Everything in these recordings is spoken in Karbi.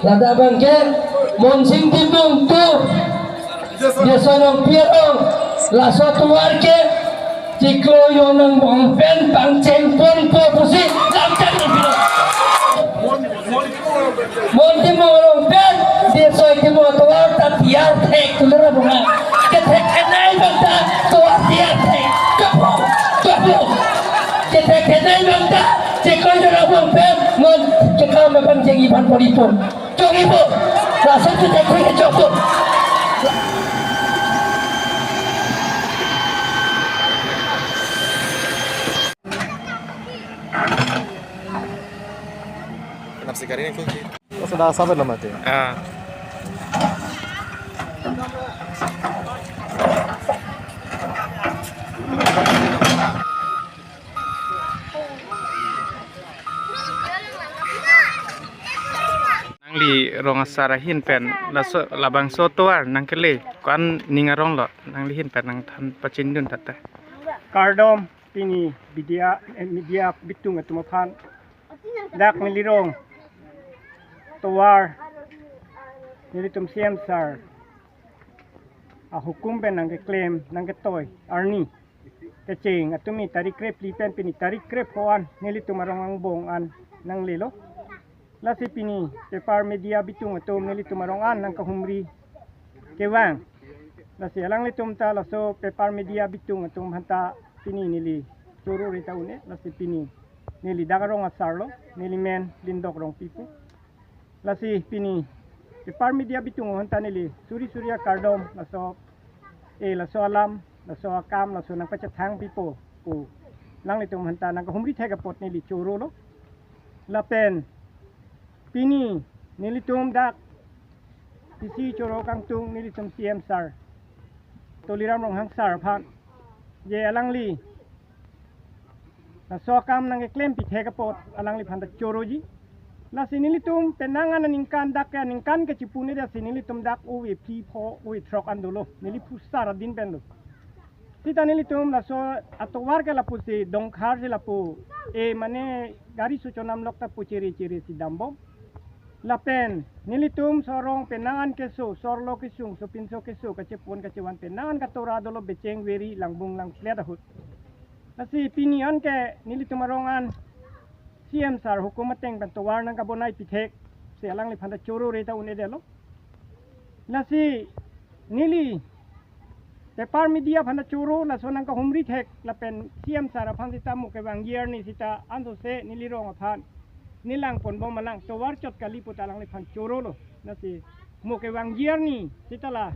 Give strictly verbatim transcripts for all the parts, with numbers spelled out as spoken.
Ladak abangke Monsing Timung tu, Jesoi Rongpi arong, laso atovar ke chiklo jon angbong pen pangcheng ponpo pusi lamchak ni pilo. Mon Timung arong pen Jesoi Timung atovar ta tiyar thek, tulera bunga. Kethek kenai bangta tovar tiyar thek. Kapo, kapo. Kethek kenai bangta chiklo jon angbong pen non kekam pen pangcheng iphan pori pon. Chok ipo. Laso tu chok ipo, chok ipo. Kenapa sih kali ini kunci? Oh, sudah sampai lo mati. Ah. Nangli rong asar ahin pen laso labangso atovar nangkele ko-an ning arong lo, nangli ahin pen nangthan pachindun tata. Kardom pini media, eh, media bitung atum aphan. Dak neli rong atovar nelitum C M sir ahukum pen nangkeklem nangketoi arni kecheng atumi tarik krepli pen pini tarik krepho an nelitum arong angbong an nanglelo. Lasi pini paper media bitung atum nelitum arong an nangkahumri kevang. Lasi alanglitum ta laso paper media bitung atum aphanta pini neli choro reta un-e. Lasi pini neli dak arong asar lo, neli men Lindok Rongpi pu. Lasi pini paper media bitung aphanta neli suri suri akardom, laso e laso alam, laso akam, laso nangpachethang pipo pu alanglitum aphanta nangkahumri thek apot neli choro lo. Lapen pini nelitum dak isi choro kangtung nelitum C M sir Tuliram Ronghang sir aphan, je alangli laso akam nangkeklem pithek apot alangliphan ta choroji. Lasi nelitum penang an aningkan dak ke aningkan ke chipune, lasi nelitum dak ove phli pho ove throk an dolo. Neli phusar adin pen lo. Sita nelitum laso atovar ke lapusi Dongkhar si lapu, e mane gari suchonam lok ta pu chere chere si dambom. Lapen nelitum sorong penang an keso, sorlo kesung, sopinso keso, kachepon kachevan penang an katora dolo, becheng veri langbung langplet ahut. Lasi pini an ke nelitum arong an C M sir hukum ateng pen tovar nangkabonai pithek si alangliphan ta choro reta un-edetlo. Lasi neli paper media aphan ta choro, laso nangkahumri thek, lapen C M sir aphan sita mo kevangji arni sita ansose neli rong aphan nelang ponbom alang, tovar chot kali puta alangliphan choro lo. Lasi mo kevangji arni sita la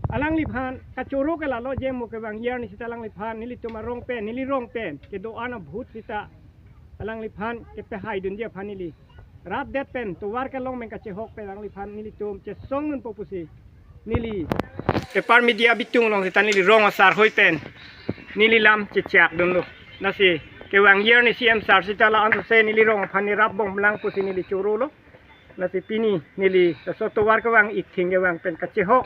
alangliphan kachoro ke lalo, je mo kevangji arni sita alangliphan nelitum arong pen, neli rong pen kedo-an abhut sita alangliphan kepehai dunji aphan neli rat det pen tovar kelong pen kachehok pen alangliphan nelitum chesong dunpo pusi neli paper media bitung along sita neli rong asar hoi pen neli lam chechak dunlo. Lasi kevangji arni C M sir sita la ansose neli rong aphan nerapbom lang pusi neli choro lo. Lasi pini neli laso tovar kevang ikthing kevang pen kachehok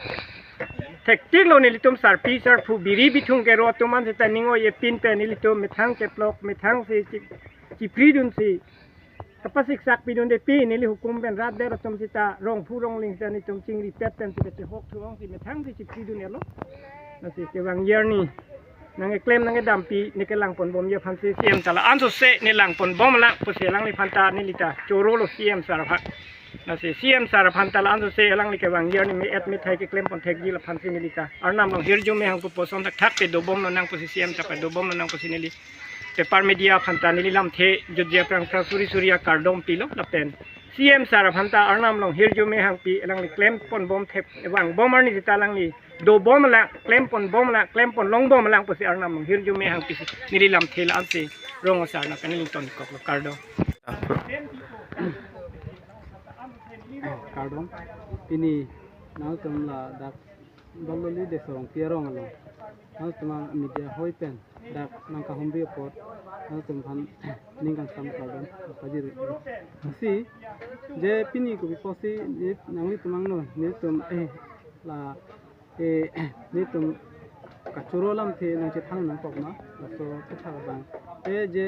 thektik lo. Nelitum sarpi sarpo biri bithung kero atum an sita ning oi-e pin pen nelitum methang cheplok, methang si chi-, chipri dunsi kapasik sak pidunde pi, neli hukum pen rat det atum sita rongphu rongling sita nelitum chingri pet pen sita chehok thu ong si methang si chipri dun-elo. Lasi kevangji arni nangkeklem nangkedampi, ne kelang ponbomji aphan si C M ta la ansose nelang ponbom lang pusi alangliphan ta neli ta choro lo C M sir aphan. Lasi C M sir aphan ta la ansose alangli kevangji arni me-et methai keklem pon thekji la aphan si neli ta arnam along hirjume hang pu poson thakthak pedobom lonang pusi, C M ta pedobom lonang pusi neli paper media aphan ta neli lamthe jutji aphrang phrang suri suri akardom pilo. Lapen C M sir aphan ta arnam along hirjume hangpi, alangli klem ponbom thek vangbom arni sita alangli dobom lang, klem ponbom lang, klem pon longbom lang pusi arnam along hirjume hangpi si neli lamthe la-an si rong asar nangkanington koklo, kardom. Kardom. Pini nangtum ladak Baloli Jesoi Rongpi arong along nangtum media hoi pen dak nangkahumri apot nangtum aphan ning kangsam kardom pajir. Si je pini kopi pusi ne nanglitum angno netum, eh, la, eh, netum kachoro lamthe nangchethang nangkok ma, laso kethak abang. Eh, je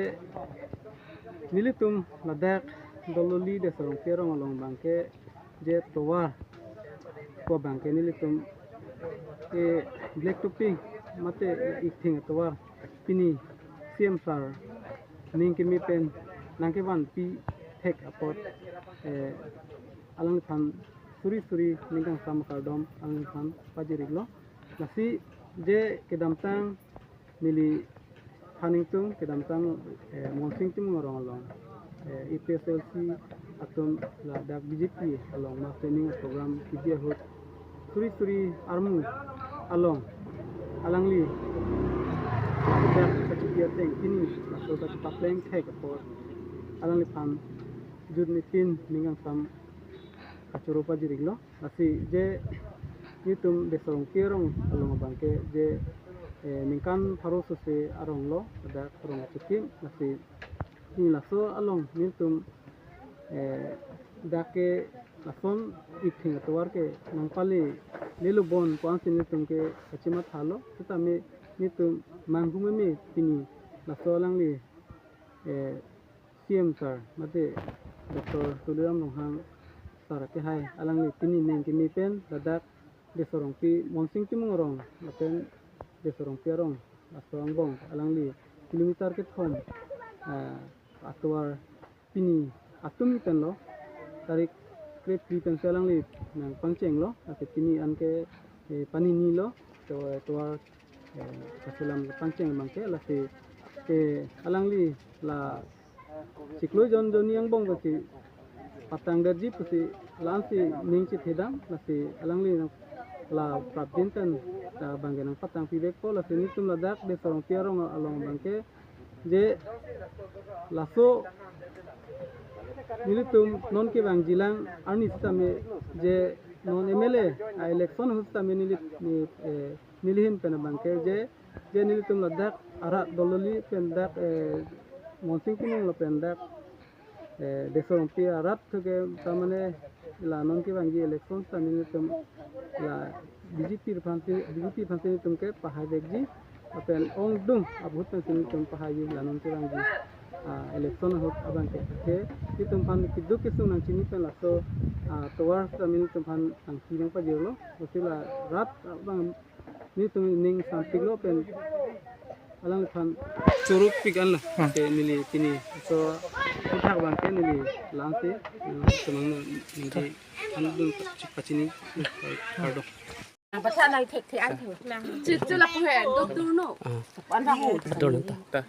nelitum ladak Dololi Desa Rongpi arong along abangke je tovar ko abangke nelitum, eh, black topping mate ikthing atovar pini C M sir ning keme pen nangkevanpi thek apot, eh, alangliphan suri suri ning kangsam akardom alangliphan pajir-iklo. Lasi je kedamtang neliphan ingtung kedamtang, eh, Monsing Timung arong along, eh, A P H L C atum ladak B J P along mass training program kebi ahut suri suri armu along alangli ladak kachipi ateng pini laso kachipapleng thek apot alangliphan jut nipin ning kangsam kachoro pajir-iklo. Lasi je nelitum Desa Rongpi arong along abangke je, eh, ningkan pharo sose arong lo, ladak arong achikim. Lasi pini laso along nelitum, eh, dak ke lason ikthing atovar ke nangpalelo bon pu-ansi nelitum ke kachimathalo. Setame nelitum manghu meme pini laso alangli, eh, C M sir mate Doctor Tuliram Ronghang sir akehai alangli pini ning keme pen ladak Desa Rongpi Monsing Timung arong lapen Desa Rongpi arong laso angbong alangli kilometer kethom, ah, atovar pini atum penlo tarik krepri pensi alangli nangpangchenglo, lasi pini anke, eh, paninilo, to, tovar, eh, kachelam pangcheng abangke. Lasi, eh, alangli la chiklo jon jonni angbong kachipatang detji pusi la-ansi ning chethedam. Lasi alangli nang la prapjin pen, ah, abangke nangpatangpi vekpo. Lasi nelitum ladak Desa Rongpi arong along abangke je laso nelitum non kevangjilang arni setame je non M L A a-election ahut setame neli, ne, eh, neli ahin pen abangke je, je nelitum ladak arat Dololi pen dak, eh, Monsing Timung lapen dak, eh, Desa Rongpi arat thu ke tamane la non kevangji election setame nelitum la B J P aphansi, B J P aphansi nelitum ke pahai vekji lapen ongdung abhut pensi nelitum pahaiji la non kevangji, ah, election ahut abangke. Ke nelitum aphan keduk kesung nangchini pen laso, ah, tovar setame nelitum aphan nangpi nangpajirlo. Lasi la rat abang nelitum ning sampiklo pen alangliphan chorupik anlo. Hmm. Te neli pini so puthak abangke neli la-ansi, eh, semang neli ning ke anbung pachini, eh, kardom. Nang patha nang thek thek an thu. Chu chu lapu he, do tur no. Ah. An bang ho. Ador nang ta. Ta.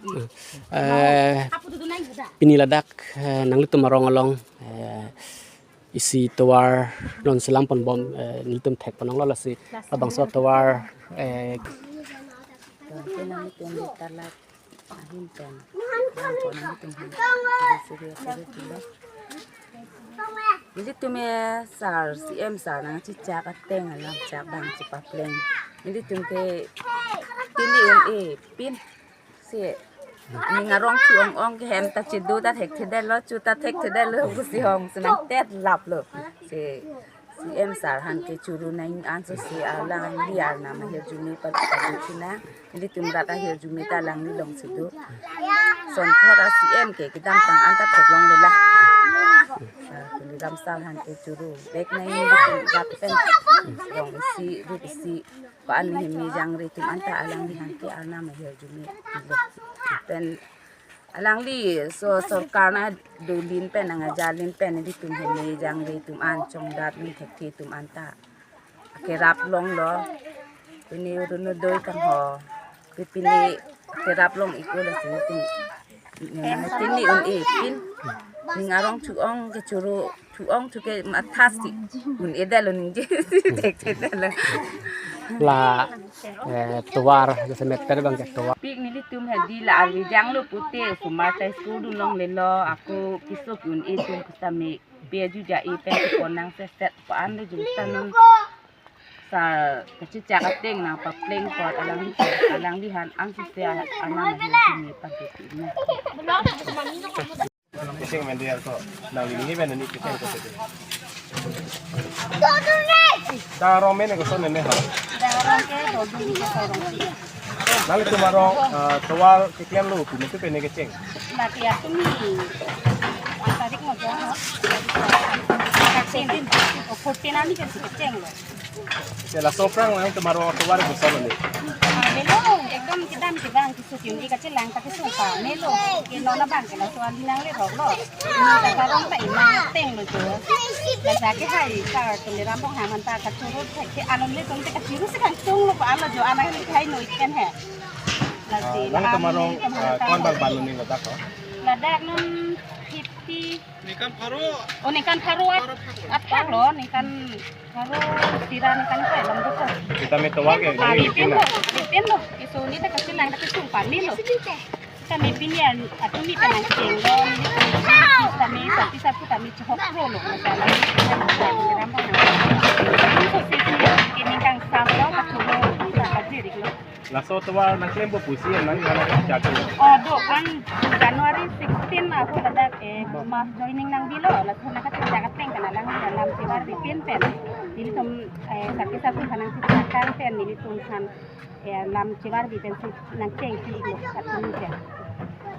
Ah. Eh, Apu tu nang da. Pini ladak, eh, nanglitum arong along, eh, isi tovar non selam ponbom, eh, nelitum thek ponlonglo. Lasi labangso tovar, eh, Nanglitum talat ahin pen, nangpon nanglitum ahin, suri suri suri suri. Nelitum, eh, sir, C M sir nangchechak ateng alam chak abang chipapleng. Nelitum ke pini un-e pin si ning arong chu-ong-ong ke hem ta chedu ta thekthedetlo, chu ta thekthedetlo, pusi hong senang tet laplo. Si C M sir aphan ke choro nang ansose alangli arnam ahirjume pa, padu chinang. Nelitum rat ahirjume ta alangli alongsi do. Sonthot a-C M ke kedamtang anta theklonglelang. Ah, Tuliram sir aphan ke choro vek nang nelitum rat pen rong isi, rup isi, ko-an heme jangre atum anta alangli aphan ke arnam ahirjume pilo. Pen alangli so sorkar nangdolin pen nangajalin pen nelitum heme jangre atum an chongdat ning thekthe atum anta kerap longlo. Pini Orunodoi kangho. Pini kerap long-iklo lasi nelitum. Pini un-e pin. Ning arong chu-ong kechoro, chu-ong chu ke mathasi un-edetlo ningje. Thekthedetlo. La, eh, tovar, jasemet per abangke tovar. Pik nelitum hedi la arve janglo pute osomar ta school dunlonglelo, ako keso ke-un-e atum pusitame pe aju ja-e pen kepon nangseset ko-an le jumta non sir kachechak ateng nangpapleng apot alangli, alangli aphan ansose arnam ahirjume padu pin. Kecheng mende arko, nangli ningje pen neli kecheng ko sete. Ta arong mene koson mene ha? Ta arong ke Dololi ke Desa Rongpi. Nanglitum arong, ah, tovar keklemlo pu nelitum pen kecheng. Lake atum ni, ah, tarik mo jong. Fourteen arni kan si kechenglo. Ke laso aphrang nangtum arong atovar koson lo ne? Ah, melo, ekdom kedam kedam kesung ke-un-e kachelang ta kesung pamelo. Ke non abang ke laso ali nangleroklo. Ini ta karong ta imang tenglo jo. Lasi ke hai sar Tuliram Ronghang aphan ta kachoro thek ke anon le tong te kachoro si kangtung lo pa alo jo, anak ni hai noi pen he. Lasi Ah, nangtum arong, ah, ko-an bang ban lo ne ladak ho? Ladak non fifty. Ningkan pharo. Oh, ningkan pharo at, Pharo thak lo. Athak lo, ningkan pharo sira ningkan ko alam do ko. Sitame tovar ke, Ah, nangli ripin lo, ripin lo. Iso ni ta kachelang ta kesung pamelo. Sitame pini an, atumi ta nangchenglo, sitame, sati sapu tame chehok kro lo. Masalah ni, kita bisa Tuliram Ronghang. Iso si sini, ke ningkan sam lo, kachoro, kita kajirik lo. Laso atovar nangklempo pusi nang nang chak. Oh, do an January sixteen ahut ladak, eh, mass joining nangbilo, laso nangkachechak ateng kan alang alam chevarbi pen pen. Nelitum, eh, sati sapu aphan nangchechak kan pen nelitum aphan, eh, lam chevarbi pen si nangchengpi lo satu meja.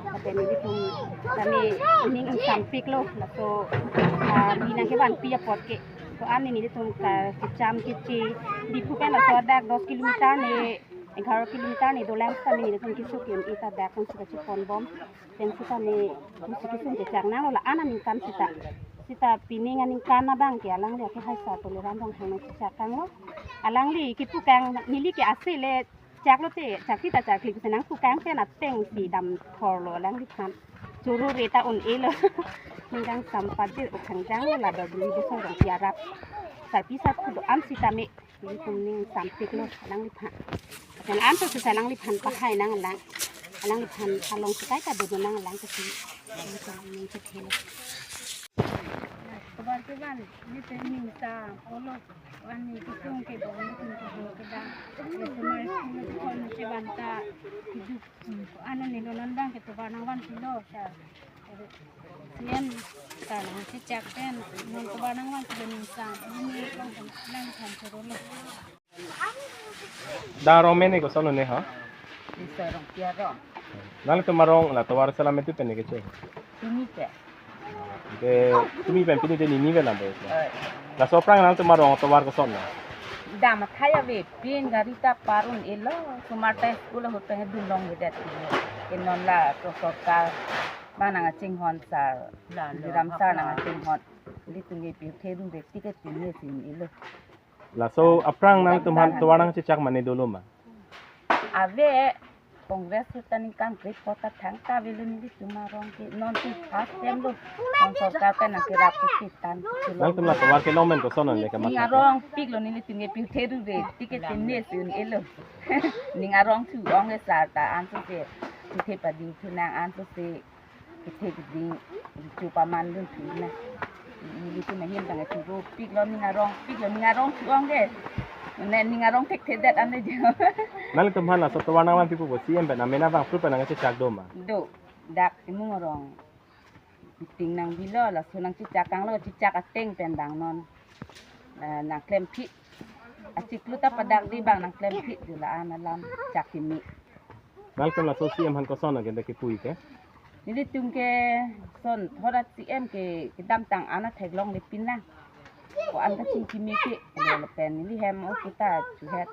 Tapi nelitum kami ning ingsampik lo, laso, ah, mi nangkevanpi apot ke. Ko-an nelitum ka kecham keche Diphu pen laso dak dos kilometer ne egharo kilometer ne dolang sitame nelitum kesung ke-un-e ta dak pen si kachepon bom. Pen sitame musi kesung kechak nanglo la-an aningkan sita. Sita pining aningkan abang ke alangli ke hai sar Tuliram Ronghang nangchechak kanglo. Alangli kepu kang neli ke ase le chak lote, chak sita chak klik se nangpu kang pen ateng si damthor lo alangliphan. Choro re ta un-e lo. Ningkan sam pajir ukhang jang lo la do beli besor rong tiarap. Sarpi sarpo do-an sitame. Nelitum ning sampik lo alangliphan. Kan anto si alangliphan pahai nanglang. Alangliphan along si kaita dodo nanglang ke si. Nelitum ning chethe lo. Tovar kevan, nelitum ning sa, olo, van ni kesung ke bom, nelitum kesung kedam. Nelitum mari school ko nelitum kevan ta hidup. Ko-an ni lo non abang ke tovar nangvanpilo, sa. C M ta nangchechak pen, non tovar nangvanpilo ning sa, ini ko nangthan choro lo. Da arong amen ke koson lo ne ha? Isa Rongpi arong. Nanglitum arong la tovar selam itu pen ne keche? Pini ke. Ke tumi pen pini de nini velam be. Oi. Laso aphrang nangtum arong tovar koson lo? Dam athai avepin gari ta par un-e lo. Osomar ta school ahut pen dun longledet. Ke non la to sorkar abang nangchinghon sar. La, la, Tuliram sar la. Nangchinghon. Nelitum ke pirthe ru bek ticket pini si un-e lo. Laso aphrang nangtum aphan tovar nangchechak mane dolo ma? Ave, Congress ahut ta ningkan kre-pho ta thangta avelo nelitum arong ke, non ti first time lo. Non sorkar pen nangkerap ke tan. Nangtum la tovar kelong men koson lo ne kamatha? Ning arongpik lo, nelitum ke pirthe ru bek ticket pini si un-e lo. Ning arong thu-ong ke sar ta ansose, pirthe pading thu nang ansose. Kethe keding, chu paman dun thu na. Nelitum ahin abang ke choro piklo, ning arongpiklo, ning arong thu-ong ke. Ne ning arong thekthedet an le jo. Nanglitum aphan laso tovar nangvanpipo pu C M pen amen abang pru pen nangchechak do ma? Do, dak Timung arong. Meeting nangbilo, laso nangchechak kanglo, chechak ateng pen dang non. Eh, nangklemphi. Achiklo ta padak di abang nangklemphi, dula an alam chak kimi. Nangtum laso C M aphan koson lo ke de kipu ke? Nelitum ke sonthot a C M ke kedamtang an athek longlepin nang. Ko-an kachingkimi ke, lo lapen neli hem o kita chuhet.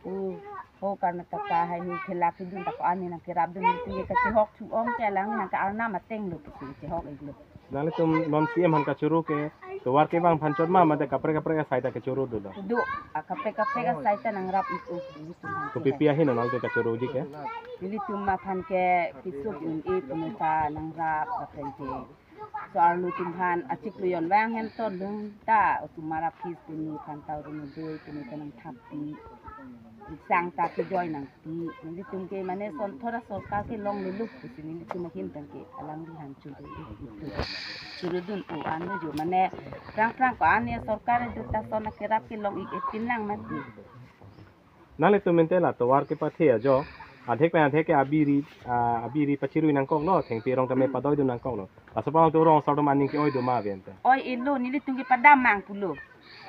U ho Karnataka hai hu khela kedun ta ko-an ni nangkerap dun nelitum ke kachehok thu-ong ke alang nang ka-arnam ateng lo ke kachehok-ik lo. Nanglitum non C M aphan kachoro ke tovar kevang aphan chot ma, mate kaprek kaprek asai ta kachoro dolo? Do, a kaprek kaprek asai ta nangrap-ik o nelitum aphan. Kopi pi ahin nanglitum kachoroji ke? Nelitum aphan ke kesung un-e punu ta nangrap lapen ke so-arlo atum aphan achiklo jon vang hem ton lung ta osomar a-fees punu aphan ta Orunodoi punu ta nangthappi. Isang ta kejoi nangpi. Nelitum ke mane sonthot a sorkar ke longlelo pusi nelitum ahin abang ke alangli aphan choro, choro dun o an lo jo, mane phrang phrang ko-an ni sorkar edu ta son akerap ke long-ik-etpin lang mati. Nanglitum mente la tovar kepathe ajo, adhek pen adhek ke abiri, ah, abiri pachirui nangkoklo, thengpi arong tame padoidun nangkoklo. Laso aphrang tu rong asar atum aning ke-oi do ma ave ante? Oi-e lo, nelitum ke padam mang pulo.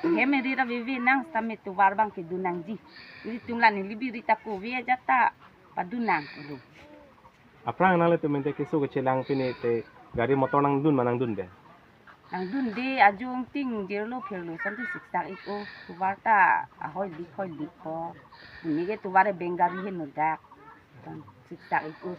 Hem eri ra veve nang sitame tovar abang ke dun nangji. Nelitum la neli biri ta kove ajat ta padun nang pulo. Aphrang nanglitum mente kesung kechelang pini te gari motor nangdun ma nangdunde? Nangdunde ajo ingting jirlo phirlo ason ti siksak ik-o. Tovar ta ahoi lik hoi lik ko. Pini ke tovar e beng gari henlo dak. Ton siksak ik-o.